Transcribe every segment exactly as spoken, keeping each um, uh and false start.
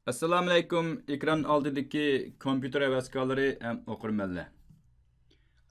ئەسسالامۇئەلەيكۇم، ئېكران ئالدىدىكى كومپيۇتېر ھەۋەسكارلىرى ھەم ئوقۇرمەنلەر.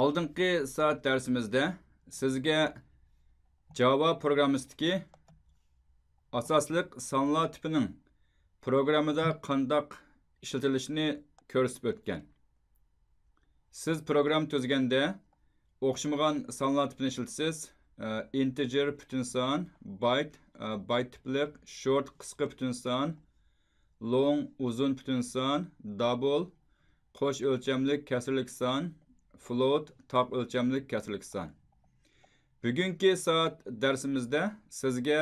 ئالدىنقى سائەت دەرسىمىزدە سىزگە جاۋا پروگراممىسىدىكى ئاساسلىق سانلار تىپىنىڭ پروگراممىدا قانداق ئىشلىتىلىشىنى كۆرسىتىپ ئۆتكەن. سىز پروگرامما تۈزگەندە ئوخشىمىغان سانلار تىپىنى ئىشلىتىسىز. ئىنتېجېر پۈتۈن سان، بايت، بايت تىپلىق، شورت قىسقا پۈتۈن سان، لوڭ ئۇزۇن پۈتۈن سان، دابل قوش ئۆلچەملىك كەسىرلىك سان، فلوت تاق ئۆلچەملىك كەسىرلىك سان. بۈگۈنكى سائەت دەرسىمىزدە سىزگە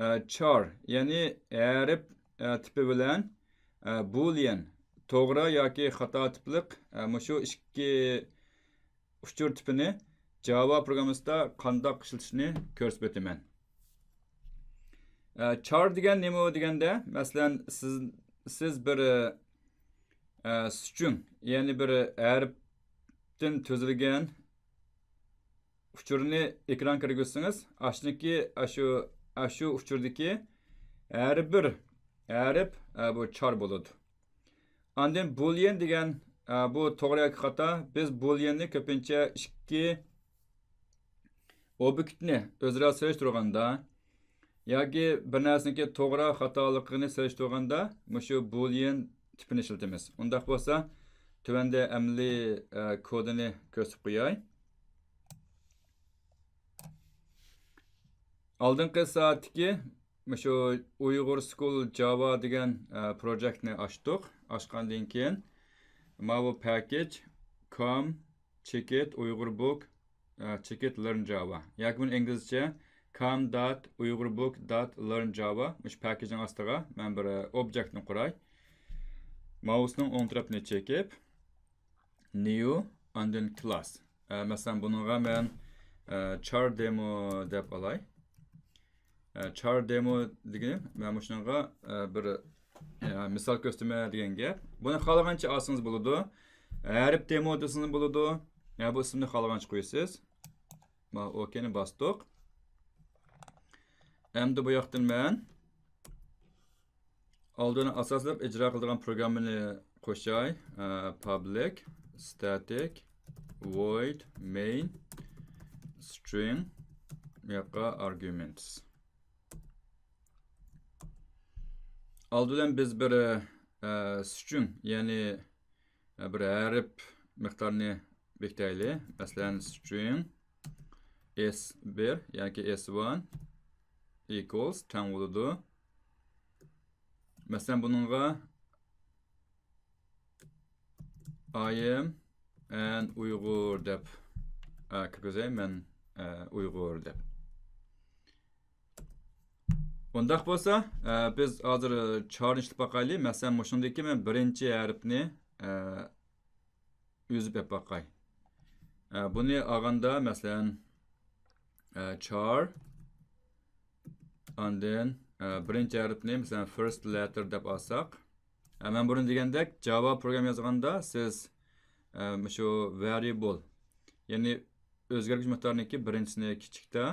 ئە، چار، يەنى ھەرپ، ئە، تىپى بىلەن، ئە، بولىيەن، توغرا ياكى خاتا تىپلىق، ئە، مۇشۇ ئىككى ئۇچۇر تىپىنى جاۋا پروگراممىسىدا قانداق ئىشلىتىشنى كۆرسىتىپ ئۆتىمەن. ئە، چار دېگەن نېمە دېگەندە، مەسىلەن، سىز، سىز بىر، ئە، ئە، سترىڭ، يەنى بىر ھەرپتىن تۈزۈلگەن ئۇچۇرنى ئېكرانغا كىرگۈزسىڭىز، ئاشۇنىڭكى، ئاشۇ، ئاشۇ ئۇچۇردىكى ھەر بىر ھەرپ، ئە، بۇ چار بولىدۇ. ئاندىن بولىيەن دېگەن، ئە، بۇ توغرا ياكى خاتا. بىز بولىيەننى كۆپىنچە ئىككى ئوبيېكتنى ئۆزئارا سېلىشتۇرغاندا ياكى بىر نەرسىنىڭكى توغرا خاتالىقىنى سېلىشتۇرغاندا مۇشۇ بولىيەن تىپىنى ئىشلىتىمىز. ئۇنداق بولسا، تۆۋەندە ئەمەلىي، ئە، كودىنى كۆرسىتىپ قوياي. ئالدىنقى سائەتتىكى مۇشۇ ئۇيغۇر سكۇل جاۋا دېگەن، ئە، پروجېكتنى ئاچتۇق. ئاچقاندىن كېيىن ماۋۇ پاكېج com checkit Uyghur book checkit learn Java ياكى بۇنى ئىنگلىزچە com dot uyghurbook dot learn Java مۇشۇ پاكېجنىڭ ئاستىغا مەن بىر، ئە، ئوبيېكتنى قۇراي. ماۋۇسنىڭ ئوڭ تەرەپىنى چېكىپ، new، ئاندىن class. ئە، مەسىلەن، بۇنىڭغا مەن، ئە، چار دېمو دەپ ئالاي. ئە، چار دېمو دېگىنى، مەن مۇشۇنىڭغا، ئە، بىر، ئە، مىسال كۆرسىتىمەن دېگەن گەپ. بۇنى خالىغانچە ئالسىڭىز بولىدۇ. ھەرپ دېمو دېسىڭىز بولىدۇ. يا بۇ ئىسىمنى خالىغانچە قويىسىز. مانا، ئوكېينى باستۇق. ئەمدى بۇ ياقتىن مەن ئالدىن ئاساسلىق ئىجرا قىلىدىغان پروگراممىنى قوشاي. ئە، public static void main string ياقا arguments. ئالدى بىلەن بىز بىر، ئە، string، يەنى، ئە، بىر ھەرپ مىقدارىنى بېكىتەيلى. مەسىلەن، string s بىر ياكى s one equals تەڭ بولىدۇ. مەسىلەن، بۇنىڭغا I am an Uyghur دەپ، ئە، كىرگۈزەي، مەن، ئە، ئۇيغۇر دەپ. ئۇنداق بولسا، ئە، بىز ھازىر چارنى ئىشلىتىپ باقايلى. مەسىلەن، مۇشۇندىكى مەن بىرىنچى ھەرپنى، ئە، ئۈزۈپ ئېلىپ باقاي. ئە، بۇنى ئالغاندا، مەسىلەن، ئە، چار، ئاندىن، ئە، بىرىنچى ھەرپنى، مەسىلەن، first letter دەپ ئالساق. ئە، مەن بۇرۇن دېگەندەك، جاۋا پروگرام يازغاندا سىز، ئە، مۇشۇ variable، يەنى ئۆزگەرگۈچ مىقدارنىڭكى بىرىنچىسىنى كىچىكتە،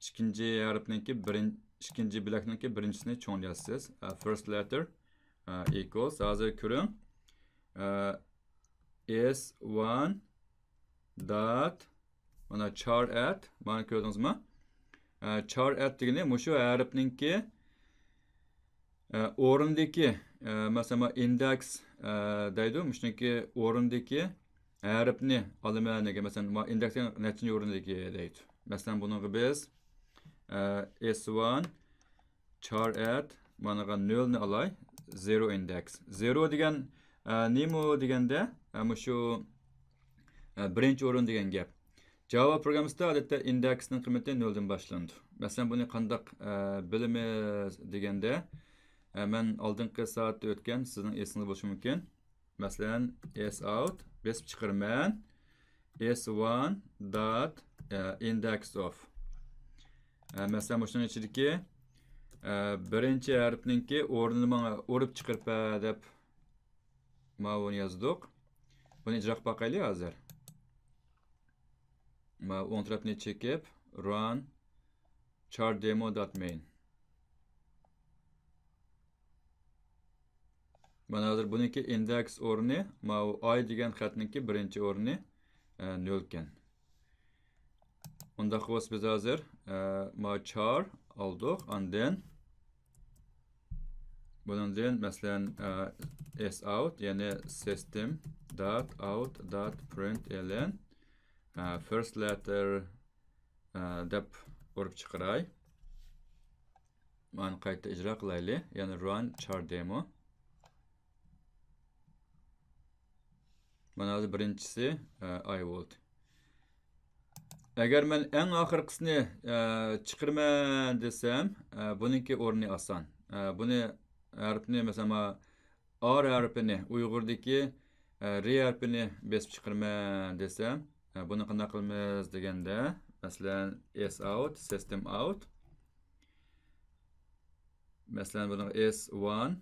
ئىككىنچى ھەرپنىڭكى بىرىن-، ئىككىنچى بۆلەكنىڭكى بىرىنچىسىنى چوڭ يازىسىز. ئە، first letter، ئە، equals. ھازىر كۆرۈڭ. ئە، s one dot، مانا، char at، مانا، كۆردىڭىزمۇ؟ ئە، char at دېگىنى مۇشۇ ھەرپنىڭكى، ئە، ئورنىدىكى، ئە، مەسىلەن، مانا، ئىندېكس، ئە، دەيدۇ، مۇشۇنىڭكى ئورنىدىكى ھەرپنى ئالىمەن دېگەن، مەسىلەن، مانا، ئىندېكسنىڭ نەچچىنچى ئورنىدىكى دەيدۇ. مەسىلەن، بۇنىڭغا بىز، ئە، s one char at، مانىغا نۆلنى ئالاي، zero index. Zero دېگەن، ئە، نېمە دېگەندە، ئە، مۇشۇ، ئە، بىرىنچى ئورۇن دېگەن گەپ. جاۋا پروگراممىسىدا ئادەتتە ئىندېكسنىڭ قىممىتى نۆلدىن باشلىنىدۇ. مەسىلەن، بۇنى قانداق، ئە، بىلىمىز دېگەندە، ئە، مەن ئالدىنقى سائەتتە ئۆتكەن، سىزنىڭ ئېسىڭىزدە بولۇشى مۇمكىن. مەسىلەن، s out، بېسىپ چىقىرىمەن. s one dot، ئە، index of. ئە، مەسىلەن، مۇشۇنىڭ ئىچىدىكى، ئە، بىرىنچى ھەرپنىڭكى ئورنىنى ماڭا ئۇرۇپ چىقىرىپ بەر دەپ ماۋۇنى يازدۇق. بۇنى ئىجرا قىلىپ باقايلى ھازىر. ماۋۇ ئوڭ تەرەپنى چېكىپ، run char demo dot main. مانا ھازىر بۇنىڭكى ئىندېكس ئورنى، ماۋۇ ئاي دېگەن خەتنىڭكى بىرىنچى ئورنى، ئە، نۆلكەن. ئۇنداق بولسا بىز ھازىر، ئە، ماۋۇ چار ئالدۇق، ئاندىن بۇنىڭدىن مەسىلەن، ئە، ئېس ئاۋۇت، يەنى سىستېم دات ئاۋۇت دات پرىنت ئېلېن، ئە، فىرست لېتتېر، ئە، دەپ ئۇرۇپ چىقىراي. مانا قايتا ئىجرا قىلايلى. يەنى ران چار دېمو. مانا ھازىر بىرىنچىسى، ئە، ئاي بولدى. ئەگەر مەن ئەڭ ئاخىرقىسىنى، ئە، چىقىرىمەن دېسەم، ئە، بۇنىڭكى ئورنى ئاسان. ئە، بۇنى ھەرپنى، مەسىلەن، مانا ئار ھەرپىنى، ئۇيغۇردىكى، ئە، رى ھەرپىنى بېسىپ چىقىرىمەن دېسەم، ئە، بۇنى قانداق قىلىمىز دېگەندە، مەسىلەن، ئېس ئاۋۇت، سىستېم ئاۋۇت. مەسىلەن، بۇنىڭ ئېس ۋان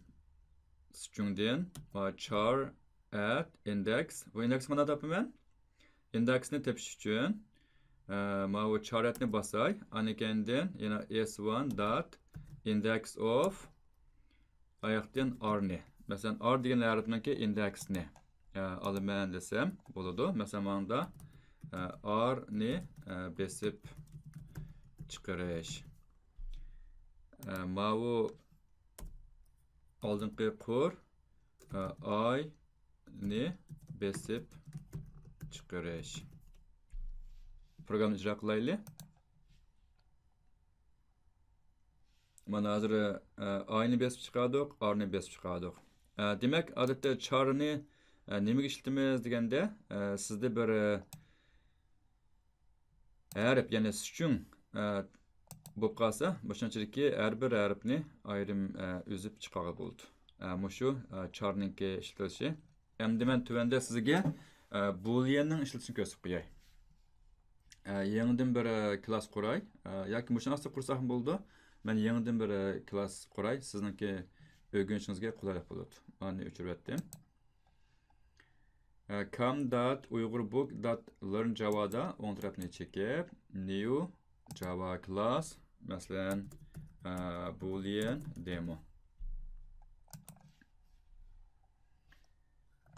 سترىڭدىن، ۋە چار ئەت ئىندېكس. بۇ ئىندېكسنى قانداق تاپىمەن؟ ئىندېكسنى تېپىش ئۈچۈن، ئە، ماۋۇ چار ئەتنى باساي. ئاندىن كەينىدىن يەنە ئېس ۋان دات ئىندېكس ئوف ئاياقتىن ئارنى. مەسىلەن، ئار دېگەن ھەرپنىڭكى ئىندېكسنى، ئە، ئالىمەن دېسەم بولىدۇ. مەسىلەن، ماڭدا، ئە، ئارنى، ئە، بېسىپ چىقىرىش. ئە، ماۋۇ ئالدىنقى قۇر، ئە، ئاينى بېسىپ چىقىرىش. پروگراممىنى ئىجرا قىلايلى. مانا ھازىر، ئە، ئاينى بېسىپ چىقاردۇق، ئارنى بېسىپ چىقاردۇق. ئە، دېمەك، ئادەتتە چارنى، ئە، نېمىگە ئىشلىتىمىز دېگەندە، ئە، سىزدە بىر، ئە، ھەرپ، يەنى سترىڭ، ئە، بولۇپ قالسا، مۇشۇنىڭ ئىچىدىكى ھەر بىر ھەرپنى ئايرىم، ئە، ئۈزۈپ چىقارغىلى بولىدۇ. ئە، مۇشۇ، ئە، چارنىڭكى ئىشلىتىلىشى. ئەمدى مەن تۆۋەندە سىزگە، ئە، بولىيەننىڭ ئىشلىتىشىنى كۆرسىتىپ قوياي. ئە، يېڭىدىن بىر، ئە، كلاس قۇراي. ئە، ياكى مۇشۇنىڭ ئاستىغا قۇرساقمۇ بولىدۇ. مەن يېڭىدىن بىر، ئە، كلاس قۇراي. سىزنىڭكى ئۆگىنىشىڭىزگە قولايلىق بولىدۇ. مانا ئۆچۈرۈۋەتتىم. ئە، com dot uygurbook dot learn java دا ئوڭ تەرەپنى چېكىپ، new java class، مەسىلەن، ئە، boolean demo.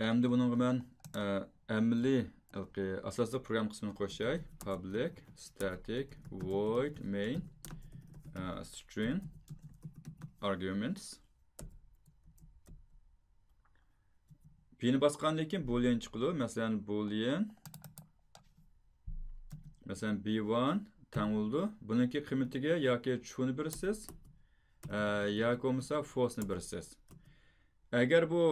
ئەمدى بۇنىڭغا مەن، ئە، ئەمەلىي ھېلىقى ئاساسلىق پروگرام قىسمىنى قوشاي. Public static void main، ئە، string arguments. بىنى باسقاندىن كېيىن بولىيەن چىقىدۇ. مەسىلەن، بولىيەن، مەسىلەن، بى ۋان تەڭ بولىدۇ. بۇنىڭكى قىممىتىگە ياكى ترۇنى بېرىسىز، ئە، ياكى بولمىسا فالسنى بېرىسىز. ئەگەر بۇ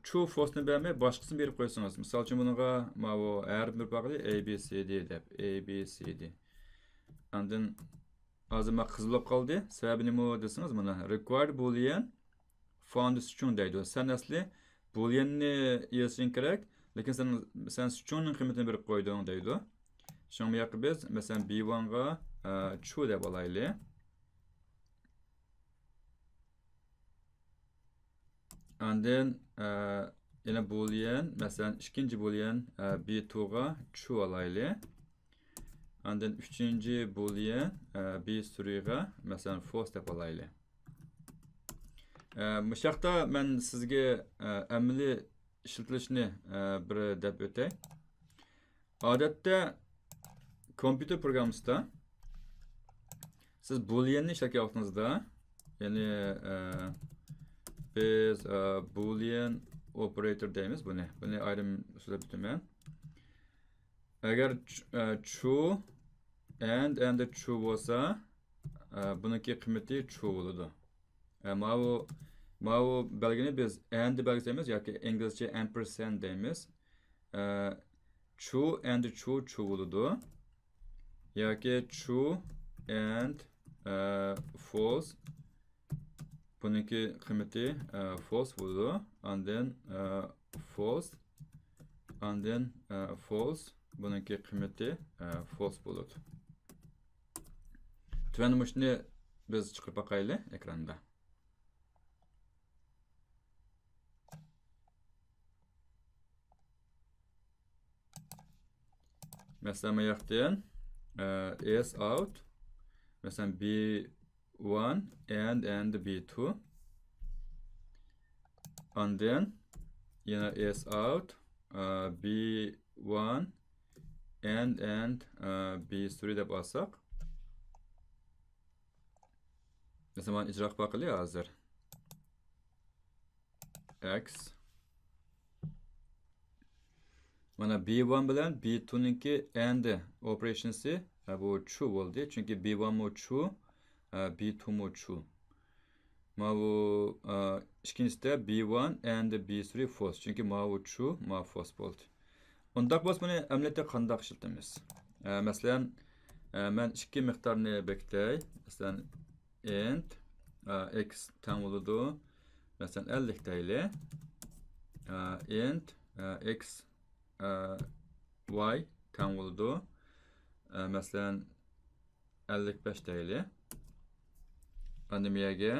ترۇ فالسنى بەرمەي، باشقىسىنى بېرىپ قويسىڭىز، مىسال ئۈچۈن، بۇنىڭغا ماۋۇ ھەرپنى بېرىپ باقايلى، ئەي بى سى دى دەپ، ئەي بى سى دى. ئاندىن ھازىر مانا قىزىل بولۇپ قالدى. سەۋەبى نېمە دېسىڭىز، مانا required boolean found string دەيدۇ. سەن ئەسلى بولىيەننى يېزىشىڭ كېرەك، لېكىن سەن، سەن سترىڭنىڭ قىممىتىنى بېرىپ قويدۇڭ دەيدۇ. شۇڭا بۇ ياققا بىز، مەسىلەن، بى ۋانغا، ئە، ترۇ دەپ ئالايلى. ئاندىن، ئە، يەنە بولىيەن، مەسىلەن، ئىككىنچى بولىيەن، ئە، بى تۇغا ترۇ ئالايلى. ئاندىن ئۈچىنچى بولىيەن، ئە، بى سىرىغا، مەسىلەن، فالس دەپ ئالايلى. ئە، مۇشۇ ياقتا مەن سىزگە، ئە، ئەمەلىي ئىشلىتىلىشىنى، ئە، بىر دەپ ئۆتەي. ئادەتتە كومپيۇتېر پروگراممىسىدا سىز بولىيەننى ئىشلەتكەن ۋاقتىڭىزدا، يەنى، ئە، بىز، ئە، بولىيەن ئوپېراتور دەيمىز بۇنى. بۇنى ئايرىم سۆزلەپ ئۆتىمەن. ئەگەر ترۇ، ئە، ترۇ، ئەند، ئەند ترۇ بولسا، ئە، بۇنىڭكى قىممىتى ترۇ بولىدۇ. ئە، ماۋۇ، ماۋۇ بەلگىنى بىز ئەند بەلگىسى دەيمىز ياكى ئىنگلىزچە ئەمپەرسەند دەيمىز. ئە، ترۇ ئەند ترۇ، ترۇ بولىدۇ. ياكى ترۇ ئەند، ئە، فالس. بۇنىڭكى قىممىتى، ئە، فالس بولىدۇ. ئاندىن، ئە، فالس. ئاندىن، ئە، فالس. بۇنىڭكى قىممىتى، ئە، فالس بولىدۇ. تۆۋەندە مۇشۇنى بىز چىقىرىپ باقايلى ئېكراندا. مەسىلەن، ماياقتىن، ئە، ئېس ئاۋۇت. مەسىلەن، بى ۋان ئەند، ئەند بى تۇ. ئاندىن يەنە S out, uh, B one and, and, uh, B three دەپ ئالساق. مەسىلەن، مانا ئىجرا قىلىپ باقىلى ھازىر. X. مانا B one بىلەن B two نىڭكى AND ئوپېراتسىيىسى، ھە، بۇ true بولدى. چۈنكى B one مۇ true, ھە، B two مۇ true. ماۋۇ، ئە، ئىككىنچىسىدە B one and B three false. چۈنكى ماۋۇ true, ماۋۇ false بولدى. ئۇنداق بولسا بۇنى ئەمەلىيەتتە قانداق ئىشلىتىمىز؟ ئە، مەسىلەن، ئە، مەن ئىككى مىقدارنى بېكىتەي. مەسىلەن، int، ئە، x تەڭ بولىدۇ. مەسىلەن، ئەللىك دەيلى. ئە، int، ئە، x، ئە، y تەڭ بولىدۇ. ئە، مەسىلەن، ئەللىك بەش دەيلى. ئاندىن بۇ يەرگە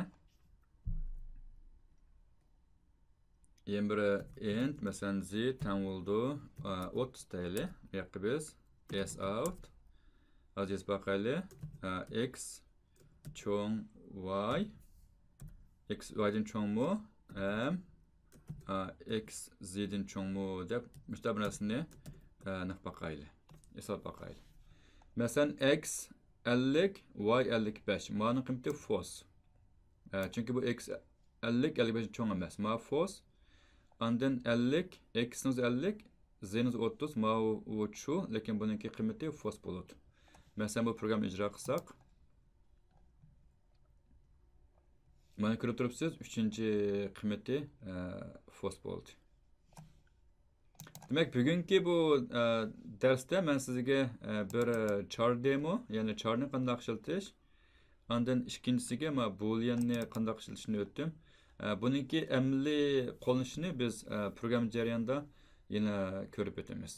يەنە بىر int، مەسىلەن، z تەڭ بولىدۇ، ئە، ئوتتۇز دەيلى. بۇ ياققا بىز S out. ھازىر يېزىپ باقايلى. ئە، x چوڭ y. X y دىن چوڭمۇ؟ ھەم، ئە، x z دىن چوڭمۇ دەپ مۇشۇنداق بىر نەرسىنى، ئە، نېقىپ باقايلى. ھېسابلاپ باقايلى. مەسىلەن، x ئەللىك، y ئەللىك بەش. مانىڭ قىممىتى false. ئە، چۈنكى بۇ x ئەللىك، ئەللىك بەشتىن چوڭ ئەمەس. ما false. ئاندىن ئەللىك، x نىڭ ئەللىك، z نىڭ ئوتتۇز، ماۋۇ true، لېكىن بۇنىڭكى قىممىتى false بولىدۇ. مەسىلەن، بۇ پروگراممىنى ئىجرا قىلساق. مانا كۆرۈپ تۇرۇپسىز، ئۈچىنچى قىممىتى، ئە، false بولدى. دېمەك، بۈگۈنكى بۇ، ئە، دەرستە مەن سىزگە، ئە، بىر، ئە، char دېمو، يەنى charنى قانداق ئىشلىتىش، ئاندىن ئىككىنچىسىگە ما بوليەننى قانداق ئىشلىتىشنى ئۆتتۈم. ئە، بۇنىڭكى ئەمەلىي قوللىنىشىنى بىز، ئە، پروگرامما جەريانىدا يەنە كۆرۈپ ئۆتىمىز.